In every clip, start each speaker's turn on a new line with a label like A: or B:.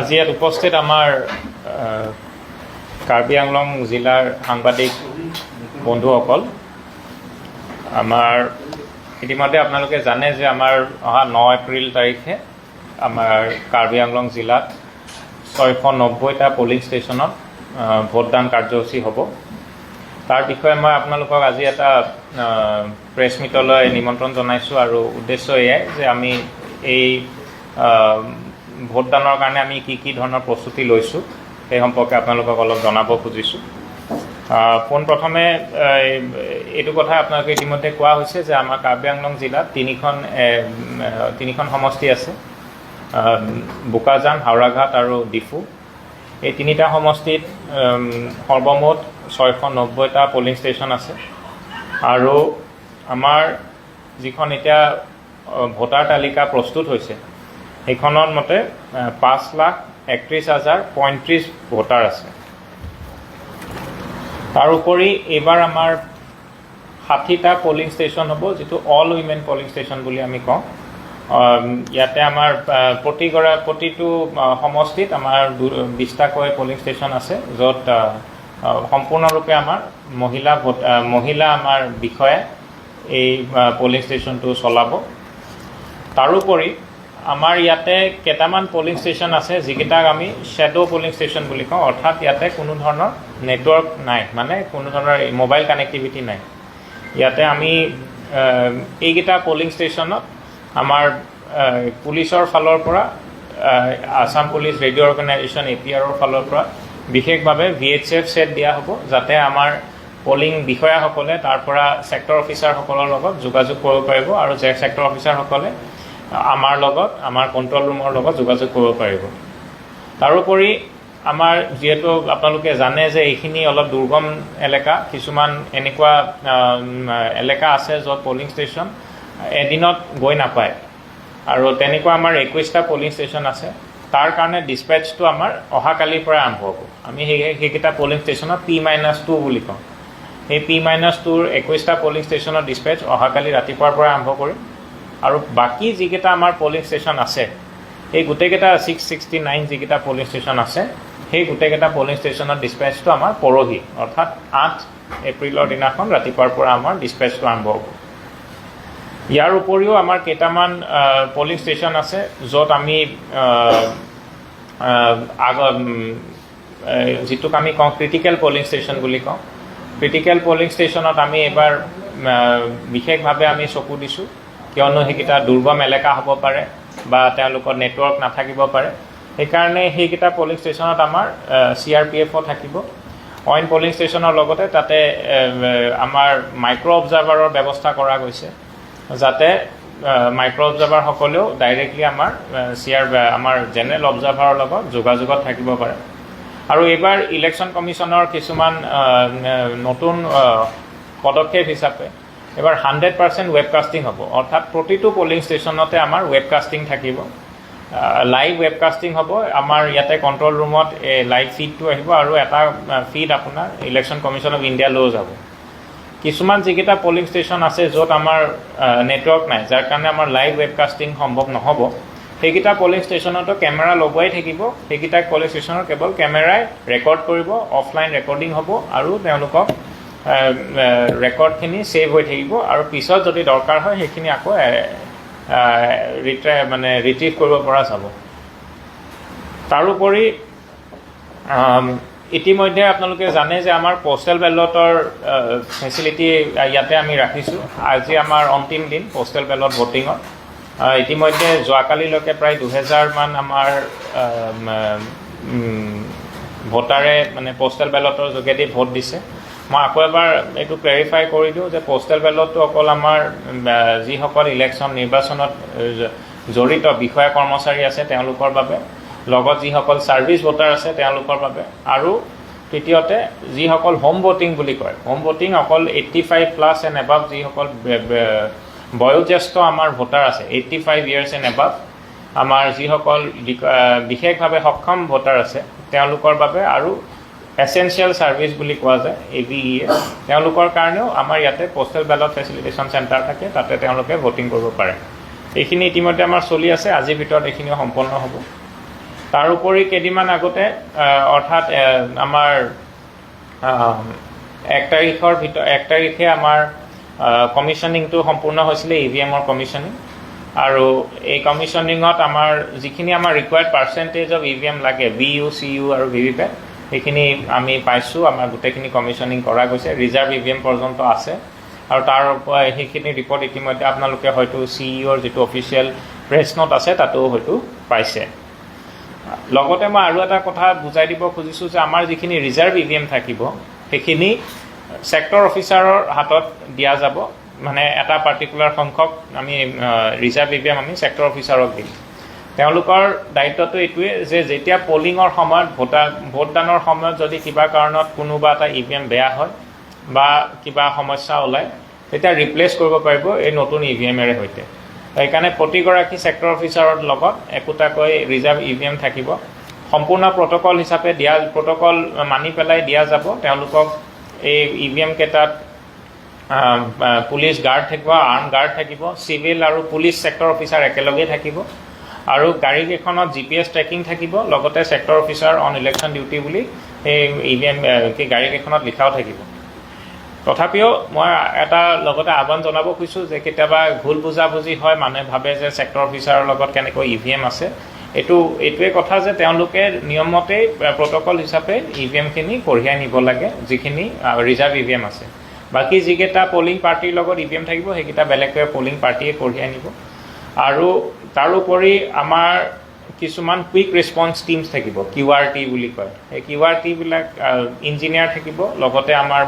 A: আজি ইয়াত উপস্থিত আমাৰ কাৰ্বি আংলং জিলাৰ সাংবাদিক বন্ধুসকল, আমাৰ ইতিমধ্যে আপোনালোকে জানে যে আমাৰ অহা 9 এপ্ৰিল তাৰিখে আমাৰ কাৰ্বি আংলং জিলাত 690টা পলিং ষ্টেচনত ভোটদান কাৰ্যসূচী হ'ব। তাৰ বিষয়ে মই আপোনালোকক আজি এটা প্ৰেছ মিটলৈ নিমন্ত্ৰণ জনাইছোঁ আৰু উদ্দেশ্য এয়াই যে আমি এই ভোটদানৰ কাৰণে আমি কি কি ধৰণৰ প্ৰস্তুতি লৈছোঁ, সেই সম্পৰ্কে আপোনালোকক অলপ জনাব খুজিছোঁ। পোনপ্ৰথমে এইটো কথা আপোনালোকে ইতিমধ্যে কোৱা হৈছে যে আমাৰ কাৰ্বি আংলং জিলাত তিনিখন সমষ্টি আছে, বোকাজান, হাওৰাঘাট আৰু ডিফু। এই তিনিটা সমষ্টিত সৰ্বমুঠ 690টা পলিং ষ্টেচন আছে আৰু আমাৰ যিখন এতিয়া ভোটাৰ তালিকা প্ৰস্তুত হৈছে, সেইখনৰ মতে 5,31,035 ভোটাৰ আছে। তাৰোপৰি এইবাৰ আমাৰ 60টা পলিং ষ্টেচন হ'ব, যিটো অল উইমেন পলিং ষ্টেচন বুলি আমি কওঁ। ইয়াতে আমাৰ প্ৰতিটো সমষ্টিত আমাৰ 20টাকৈ পলিং ষ্টেচন আছে, য'ত সম্পূৰ্ণৰূপে আমাৰ মহিলা আমাৰ বিষয়াই এই পলিং ষ্টেচনটো চলাব। তাৰোপৰি আমাৰ ইয়াতে কেইটামান পলিং ষ্টেচন আছে, যিকেইটাক আমি শ্বেড' পলিং ষ্টেচন বুলি কওঁ। অৰ্থাৎ ইয়াতে কোনো ধৰণৰ নেটৱৰ্ক নাই, মানে কোনো ধৰণৰ মোবাইল কানেক্টিভিটি নাই। ইয়াতে আমি এইকেইটা পলিং ষ্টেচনত আমাৰ পুলিচৰ ফালৰ পৰা, আছাম পুলিচ ৰেডিঅ' অৰ্গেনাইজেশ্যন, এপিআৰৰ ফালৰ পৰা বিশেষভাৱে ভিএইচএফ ছেট দিয়া হ'ব, যাতে আমাৰ পলিং বিষয়াসকলে তাৰ পৰা ছেক্টৰ অফিচাৰসকলৰ লগত যোগাযোগ কৰিব পাৰিব আৰু যে ছেক্টৰ অফিচাৰসকলে আমাৰ লগত, আমাৰ কণ্ট্ৰল ৰুমৰ লগত যোগাযোগ কৰিব পাৰিব। তাৰোপৰি আমাৰ যিহেতু আপোনালোকে জানে যে এইখিনি অলপ দুৰ্গম এলেকা, কিছুমান এনেকুৱা এলেকা আছে য'ত পলিং ষ্টেচন এদিনত গৈ নাপায় আৰু তেনেকুৱা আমাৰ 21টা পলিং ষ্টেচন আছে। তাৰ কাৰণে ডিছপেচটো আমাৰ অহাকালিৰ পৰাই আৰম্ভ হ'ব। আমি সেইকেইটা পলিং ষ্টেচনত পি মাইনাছ 2 বুলি কওঁ। সেই পি মাইনাছ 2ৰ 21টা পলিং ষ্টেচনৰ ডিছপেচ অহাকালি ৰাতিপুৱাৰ পৰা আৰম্ভ কৰিম আৰু বাকী যিকেইটা আমাৰ পলিং ষ্টেচন আছে, সেই গোটেইকেইটা 669 যিকেইটা পলিং ষ্টেচন আছে, সেই গোটেইকেইটা পলিং ষ্টেচনৰ ডিছপেচটো আমাৰ পৰহি, অৰ্থাৎ 8 এপ্ৰিলৰ দিনাখন ৰাতিপুৱাৰ পৰা আমাৰ ডিছপেচটো আৰম্ভ হ'ব। ইয়াৰ উপৰিও আমাৰ কেইটামান পলিং ষ্টেচন আছে, য'ত আমি যিটোক আমি কওঁ ক্ৰিটিকেল পলিং ষ্টেচন বুলি কওঁ। ক্ৰিটিকেল পলিং ষ্টেচনত আমি এইবাৰ বিশেষভাৱে আমি চকু দিছোঁ, কিয়নো সেইকেইটা দুৰ্গম এলেকা হ'ব পাৰে বা তেওঁলোকৰ নেটৱৰ্ক নাথাকিব পাৰে। সেইকাৰণে সেইকেইটা পলিং ষ্টেচনত আমাৰ চিআৰপিএফো থাকিব। অইন পলিং ষ্টেচনৰ লগতে তাতে আমাৰ মাইক্ৰ' অবজাৰ্ভাৰৰ ব্যৱস্থা কৰা গৈছে, যাতে মাইক্ৰ' অবজাৰ্ভাৰসকলেও ডাইৰেক্টলি আমাৰ আমাৰ জেনেৰেল অবজাৰ্ভাৰৰ লগত যোগাযোগত থাকিব পাৰে। আৰু এইবাৰ ইলেকশ্যন কমিশ্যনৰ কিছুমান নতুন পদক্ষেপ হিচাপে এইবাৰ 100% ৱেবকাষ্টিং হ'ব। অৰ্থাৎ প্ৰতিটো পলিং ষ্টেচনতে আমাৰ ৱেবকাষ্টিং থাকিব, লাইভ ৱেবকাষ্টিং হ'ব। আমাৰ ইয়াতে কণ্ট্ৰল ৰুমত এই লাইভ ফিডটো আহিব আৰু এটা ফিড আপোনাৰ ইলেকশ্যন কমিশ্যন অফ ইণ্ডিয়ালৈও যাব। কিছুমান যিকেইটা পলিং ষ্টেচন আছে, য'ত আমাৰ নেটৱৰ্ক নাই, যাৰ কাৰণে আমাৰ লাইভ ৱেবকাষ্টিং সম্ভৱ নহ'ব, সেইকেইটা পলিং ষ্টেচনতো কেমেৰা লগোৱাই থাকিব। সেইকেইটা পলিং ষ্টেচনত কেৱল কেমেৰাই ৰেকৰ্ড কৰিব, অফলাইন ৰেকৰ্ডিং হ'ব আৰু তেওঁলোকক ৰেকৰ্ডখিনি ছেভ হৈ থাকিব আৰু পিছত যদি দৰকাৰ হয়, সেইখিনি আকৌ মানে ৰিট্ৰিভ কৰিব পৰা যাব। তাৰোপৰি ইতিমধ্যে আপোনালোকে জানে যে আমাৰ পষ্টেল বেলটৰ ফেচিলিটি ইয়াতে আমি ৰাখিছোঁ। আজি আমাৰ অন্তিম দিন পষ্টেল বেলট ভোটিঙৰ। ইতিমধ্যে যোৱাকালিলৈকে প্ৰায় 2000মান আমাৰ ভোটাৰে মানে পষ্টেল বেলটৰ যোগেদি ভোট দিছে। মই আকৌ এবাৰ এইটো ক্লেৰিফাই কৰি দিওঁ যে পষ্টেল বেলটটো অকল আমাৰ যিসকল ইলেকশ্যন নিৰ্বাচনত জড়িত বিষয়া কৰ্মচাৰী আছে তেওঁলোকৰ বাবে, লগত যিসকল ছাৰ্ভিচ ভোটাৰ আছে তেওঁলোকৰ বাবে আৰু তৃতীয়তে যিসকল হোম ভোটিং বুলি কয়। হোম ভোটিং অকল 85+ and above যিসকল বয়োজ্যেষ্ঠ আমাৰ ভোটাৰ আছে, 85 years and above আমাৰ যিসকল বিশেষভাৱে সক্ষম ভোটাৰ আছে তেওঁলোকৰ বাবে আৰু এচেঞ্চিয়েল ছাৰ্ভিচ বুলি কোৱা যায় এভিইএ, তেওঁলোকৰ কাৰণেও আমাৰ ইয়াতে পষ্টেল বেলট ফেচিলিটেশ্যন চেণ্টাৰ থাকে, তাতে তেওঁলোকে ভোটিং কৰিব পাৰে। এইখিনি ইতিমধ্যে আমাৰ চলি আছে। আজিৰ ভিতৰত এইখিনিও সম্পন্ন হ'ব। তাৰোপৰি কেইদিনমান আগতে, অৰ্থাৎ আমাৰ 1 তাৰিখৰ ভিতৰত, 1 তাৰিখে আমাৰ কমিশ্যনিংটো সম্পূৰ্ণ হৈছিলে, ইভিএমৰ কমিশ্যনিং। আৰু এই কমিশ্যনিঙত আমাৰ যিখিনি আমাৰ ৰিকুৱাৰ্ড পাৰ্চেণ্টেজ অফ ইভিএম লাগে, ভিইউ, চিইউ আৰু ভিভি পেট, সেইখিনি আমি পাইছোঁ। আমাৰ গোটেইখিনি কমিশ্যনিং কৰা গৈছে, ৰিজাৰ্ভ ইভিএম পৰ্যন্ত আছে। আৰু তাৰ সেইখিনি ৰিপৰ্ট ইতিমধ্যে আপোনালোকে হয়তো চিইঅ'ৰ যিটো অফিচিয়েল প্ৰেছ নোট আছে, তাতো হয়তো পাইছে। লগতে মই আৰু এটা কথা বুজাই দিব খুজিছোঁ যে আমাৰ যিখিনি ৰিজাৰ্ভ ইভিএম থাকিব, সেইখিনি ছেক্টৰ অফিচাৰৰ হাতত দিয়া যাব। মানে এটা পাৰ্টিকুলাৰ সংখ্যক আমি ৰিজাৰ্ভ ইভিএম আমি ছেক্টৰ অফিচাৰক দিম। তেওঁলোকৰ দায়িত্বটো এইটোৱে যে যেতিয়া পলিঙৰ সময়ত, ভোটদানৰ সময়ত যদি কিবা কাৰণত কোনোবা এটা ইভিএম বেয়া হয় বা কিবা সমস্যা ওলায়, তেতিয়া ৰিপ্লেচ কৰিব পাৰিব এই নতুন ইভিএমেৰে সৈতে। সেইকাৰণে প্ৰতিগৰাকী ছেক্টৰ অফিচাৰৰ লগত একোটাকৈ ৰিজাৰ্ভ ইভিএম থাকিব। সম্পূৰ্ণ প্ৰট'কল হিচাপে দিয়া, প্ৰট'কল মানি পেলাই দিয়া যাব তেওঁলোকক। এই ইভিএম কেইটাত পুলিচ গাৰ্ড থাকিব, আৰ্ম গাৰ্ড থাকিব, চিভিল আৰু পুলিচ ছেক্টৰ অফিচাৰ একেলগেই থাকিব আৰু গাড়ীকেইখনত জিপিএছ ট্ৰেকিং থাকিব। লগতে "Sector Officer on election duty" বুলি সেই ইভিএম কি গাড়ীকেইখনত লিখাও থাকিব। তথাপিও মই এটা লগতে আহ্বান জনাব খুজিছোঁ যে কেতিয়াবা ভুল বুজাবুজি হয়, মানুহে ভাবে যে ছেক্টৰ অফিচাৰৰ লগত কেনেকৈ ইভিএম আছে। এইটোৱে কথা যে তেওঁলোকে নিয়মমতেই প্ৰট'কল হিচাপে ইভিএমখিনি কঢ়িয়াই নিব লাগে, যিখিনি ৰিজাৰ্ভ ইভিএম আছে। বাকী যিকেইটা পলিং পাৰ্টিৰ লগত ইভিএম থাকিব, সেইকেইটা বেলেগকৈ পলিং পাৰ্টিয়ে কঢ়িয়াই নিব। আৰু তাৰোপৰি আমাৰ কিছুমান কুইক ৰেছপন্স টিমছ থাকিব, কিউআৰটি বুলি কয়। সেই কিউআৰটিবিলাক ইঞ্জিনিয়াৰ থাকিব, লগতে আমাৰ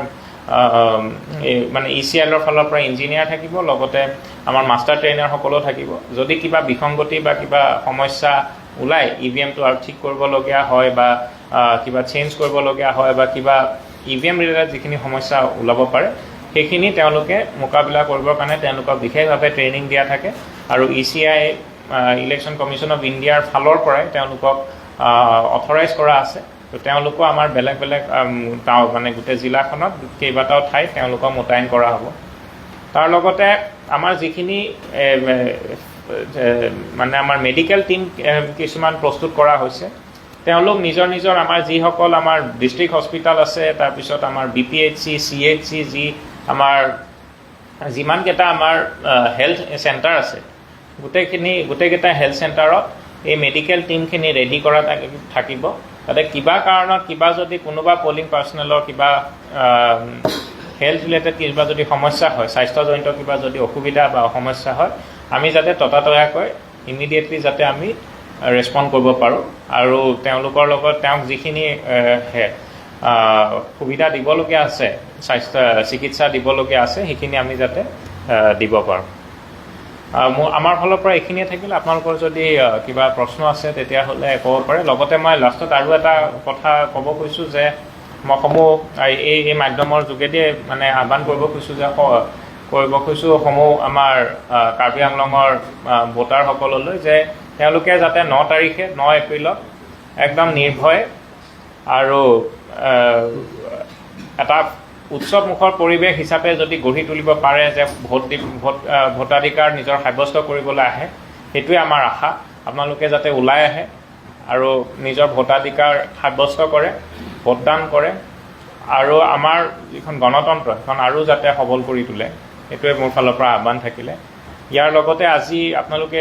A: এই মানে ইচিআইএলৰ ফালৰ পৰা ইঞ্জিনিয়াৰ থাকিব, লগতে আমাৰ মাষ্টাৰ ট্ৰেইনাৰসকলো থাকিব। যদি কিবা বিসংগতি বা কিবা সমস্যা ওলায়, ইভিএমটো আৰু ঠিক কৰিবলগীয়া হয় বা কিবা চেঞ্জ কৰিবলগীয়া হয় বা কিবা ইভিএম ৰিলেটেড যিখিনি সমস্যা ওলাব পাৰে, সেইখিনি তেওঁলোকে মোকাবিলা কৰিবৰ কাৰণে তেওঁলোকক বিশেষভাৱে ট্ৰেইনিং দিয়া থাকে। আৰু ইচিআই, ইলেকশ্যন কমিশ্যন অফ ইণ্ডিয়াৰ ফালৰ পৰাই তেওঁলোকক অথৰাইজ কৰা আছে। তো তেওঁলোকো আমাৰ বেলেগ বেলেগ মানে গোটেই জিলাখনত কেইবাটাও ঠাইত তেওঁলোকক মোতায়েন কৰা হ'ব। তাৰ লগতে আমাৰ যিখিনি এ, এ, এ, মানে আমাৰ মেডিকেল টীম কিছুমান প্ৰস্তুত কৰা হৈছে। তেওঁলোক নিজৰ নিজৰ আমাৰ যিসকল আমাৰ ডিষ্ট্ৰিক্ট হস্পিটেল আছে, তাৰপিছত আমাৰ বিপিএইচচি, চিএইচচি, যি আমাৰ যিমানকেইটা আমাৰ হেল্থ চেণ্টাৰ আছে, গোটেইকেইটা হেল্থ চেণ্টাৰত এই মেডিকেল টীমখিনি ৰেডি কৰা থাকিব, যাতে কিবা কাৰণত কিবা যদি কোনোবা পলিং পাৰ্চনেলৰ কিবা হেল্থ ৰিলেটেড কিবা যদি সমস্যা হয়, স্বাস্থ্যজনিত কিবা যদি অসুবিধা বা সমস্যা হয়, আমি যাতে ততাতৈয়াকৈ ইমিডিয়েটলি যাতে আমি ৰেচপণ্ড কৰিব পাৰোঁ আৰু তেওঁলোকৰ লগত তেওঁক যিখিনি সুবিধা দিবলগীয়া আছে, স্বাস্থ্য চিকিৎসা দিবলগীয়া আছে, সেইখিনি আমি যাতে দিব পাৰোঁ। আমাৰ ফালৰ পৰা এইখিনিয়ে থাকিল। আপোনালোকৰ যদি কিবা প্ৰশ্ন আছে, তেতিয়াহ'লে ক'ব পাৰে। লগতে মই লাষ্টত আৰু এটা কথা ক'ব খুজিছোঁ যে মই সমূহ এই এই মাধ্যমৰ যোগেদিয়ে মানে আহ্বান কৰিব খুজিছোঁ যে কৰিব খুজিছোঁ সমূহ আমাৰ কাৰ্বি আংলঙৰ ভোটাৰসকললৈ যে তেওঁলোকে যাতে 9 তাৰিখে, 9 এপ্ৰিলত একদম নিৰ্ভয় আৰু এটা উৎসৱমুখৰ পৰিৱেশ হিচাপে যদি গঢ়ি তুলিব পাৰে যে ভোট দি ভোটাধিকাৰ নিজৰ সাব্যস্ত কৰিবলৈ আহে, সেইটোৱে আমাৰ আশা। আপোনালোকে যাতে ওলাই আহে আৰু নিজৰ ভোটাধিকাৰ সাব্যস্ত কৰে, ভোটদান কৰে আৰু আমাৰ যিখন গণতন্ত্ৰ, সেইখন আৰু যাতে সবল কৰি তোলে, সেইটোৱে মোৰ ফালৰ পৰা আহ্বান থাকিলে। ইয়াৰ লগতে আজি আপোনালোকে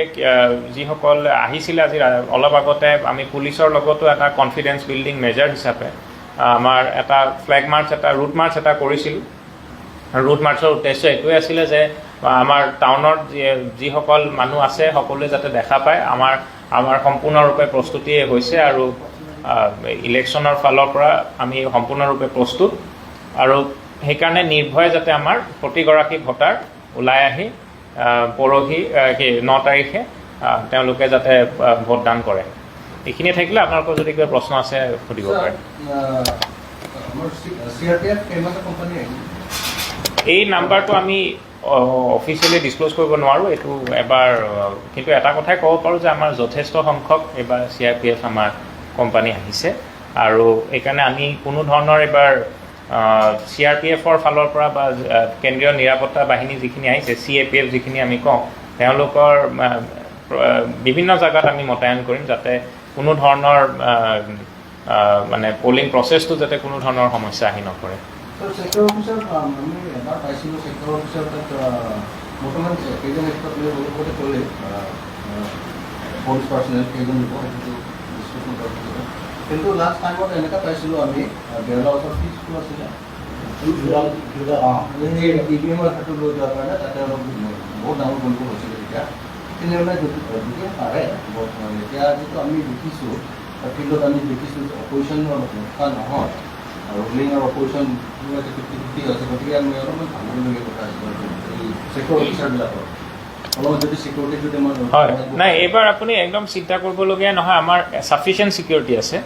A: যিসকল আহিছিলে, আজি অলপ আগতে আমি পুলিচৰ লগতো এটা কনফিডেন্স বিল্ডিং মেজাৰ হিচাপে আমাৰ এটা ফ্লেগ মাৰ্চ এটা, ৰুট মাৰ্চ এটা কৰিছিলোঁ। ৰুট মাৰ্চৰ উদ্দেশ্য এইটোৱে আছিলে যে আমাৰ টাউনত যিসকল মানুহ আছে, সকলোৱে যাতে দেখা পায় আমাৰ আমাৰ সম্পূৰ্ণৰূপে প্ৰস্তুতি হৈছে আৰু ইলেকশ্যনৰ ফালৰ পৰা আমি সম্পূৰ্ণৰূপে প্ৰস্তুত। আৰু সেইকাৰণে নিৰ্ভয়ে যাতে আমাৰ প্ৰতিগৰাকী ভোটাৰ ওলাই আহি পৰহি কি 9 তাৰিখে তেওঁলোকে যাতে ভোটদান কৰে, এইখিনিয়ে থাকিলে। আপোনালোকৰ যদি কিবা প্ৰশ্ন আছে, সুধিব পাৰে।
B: আমাৰ চিআৰপিএফ কেইমানটা কোম্পানী আহিছে?
A: এই নাম্বাৰটো আমি অফিচিয়েলি ডিছক্ল'জ কৰিব নোৱাৰোঁ এইটো এবাৰ। কিন্তু এটা কথাই ক'ব পাৰোঁ যে আমাৰ যথেষ্ট সংখ্যক এইবাৰ চিআৰপিএফ আমাৰ কোম্পানী আহিছে। আৰু এইকাৰণে আমি কোনো ধৰণৰ এইবাৰ চিআৰপিএফৰ ফালৰ পৰা বা কেন্দ্ৰীয় নিৰাপত্তা বাহিনী যিখিনি আহিছে, চিএপিএফ যিখিনি আমি কওঁ, তেওঁলোকৰ বিভিন্ন জেগাত আমি মোতায়েন কৰিম যাতে কোনো ধৰণৰ মানে পলিং প্ৰচেছটো যাতে কোনো ধৰণৰ সমস্যা আহি নপৰে।
B: ছেক্টৰ অফিচাৰ, আমি এবাৰ পাইছিলোঁ, ছেক্টৰ অফিচাৰ তাত বৰ্তমান কেইজন এক্সট্ৰা প্লেয়াৰ বহুতে ক'লে, পুলিচ পাৰ্চনেল কেইজন দিব সেইটোতো ডিছকাশ্যন কৰাৰ পিছত। কিন্তু লাষ্ট টাইমত এনেকুৱা পাইছিলোঁ আমি, বেৰলা ওচৰত কি স্কুল আছিলে, অঁ, সেই ইভিএমৰ সেইটো লৈ যোৱাৰ কাৰণে তাতে অলপ বহুত ডাঙৰ গণ্ডগোল হৈছিলে তেতিয়া। তেনেহ'লে যদি পাৰে, এতিয়া যিটো আমি দেখিছোঁ, ফিল্ডত আমি দেখিছোঁ, অপজিশ্যন অলপ লোকচান নহয় আৰু ৰুলিং আৰু অপজিশ্যন 50-50 আছে। গতিকে আমি অলপমান ভাবিবলগীয়া কথা আছে এই ছেক্টৰ অফিচাৰবিলাকৰ অলপ যদি চিকিউৰিটি যদি মই
A: হয়, নাই, এইবাৰ আপুনি একদম চিন্তা কৰিবলগীয়া নহয়। আমাৰ ছাফিচিয়েণ্ট ছিকিউৰিটি আছে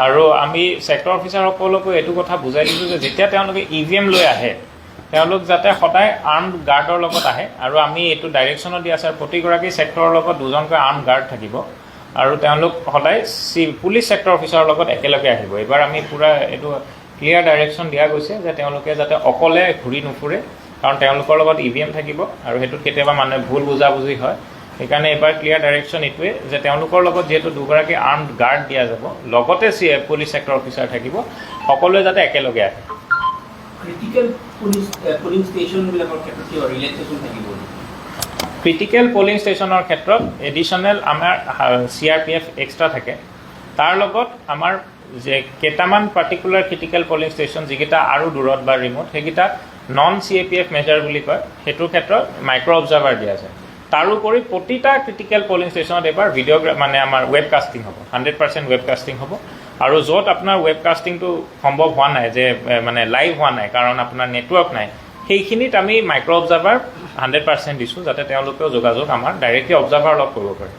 A: আৰু আমি ছেক্টৰ অফিচাৰসকলকো এইটো কথা বুজাই দিছোঁ যে যেতিয়া তেওঁলোকে ইভিএম লৈ আহে, তেওঁলোক যাতে সদায় আৰ্ম গাৰ্ডৰ লগত আহে। আৰু আমি এইটো ডাইৰেকশ্যনত দিয়া আছে আৰু প্ৰতিগৰাকী ছেক্টৰৰ লগত দুজনকৈ আৰ্ম গাৰ্ড থাকিব আৰু তেওঁলোক সদায় পুলিচ ছেক্টৰ অফিচাৰৰ লগত একেলগে আহিব। এইবাৰ আমি পূৰা এইটো ক্লিয়াৰ ডাইৰেকশ্যন দিয়া গৈছে যে তেওঁলোকে যাতে অকলে ঘূৰি নুফুৰে, কাৰণ তেওঁলোকৰ লগত ইভিএম থাকিব আৰু সেইটোত কেতিয়াবা মানুহে ভুল বুজাবুজি হয়। সেইকাৰণে এইবাৰ ক্লিয়াৰ ডাইৰেকশ্যন এইটোৱে যে তেওঁলোকৰ লগত যিহেতু দুগৰাকী আৰ্ম গাৰ্ড দিয়া যাব, লগতে পুলিচ ছেক্টৰ অফিচাৰ থাকিব, সকলোৱে যাতে একেলগে আহে।
C: ক্ৰিটিকেল পুলিং ষ্টেচনবিলাকৰ ক্ষেত্ৰত কিবা ৰিলেক্সেশ্যন থাকিব?
A: ক্ৰিটিকেল পলিং ষ্টেচনৰ ক্ষেত্ৰত এডিশ্যনেল আমাৰ চিআৰপিএফ এক্সট্ৰা থাকে। তাৰ লগত আমাৰ যে কেইটামান পাৰ্টিকুলাৰ ক্ৰিটিকেল পলিং ষ্টেচন, যিকেইটা আৰু দূৰত বা ৰিম'ট, সেইকেইটা নন চিএপিএফ মেজাৰ বুলি কয়, সেইটোৰ ক্ষেত্ৰত মাইক্ৰ' অবজাৰ্ভাৰ দিয়া যায়। তাৰোপৰি প্ৰতিটা ক্ৰিটিকেল পলিং ষ্টেচনত এইবাৰ ভিডিঅ' মানে আমাৰ ৱেব কাষ্টিং হ'ব, 100% ৱেব কাষ্টিং হ'ব। আৰু য'ত আপোনাৰ ৱেব কাষ্টিংটো সম্ভৱ হোৱা নাই যে মানে লাইভ হোৱা নাই, কাৰণ আপোনাৰ নেটৱৰ্ক নাই, সেইখিনিত আমি মাইক্ৰ' অবজাৰ্ভাৰ 100% দিছোঁ, যাতে তেওঁলোকেও যোগাযোগ আমাৰ ডাইৰেক্টলি অবজাৰ্ভাৰ লগত কৰিব পাৰে।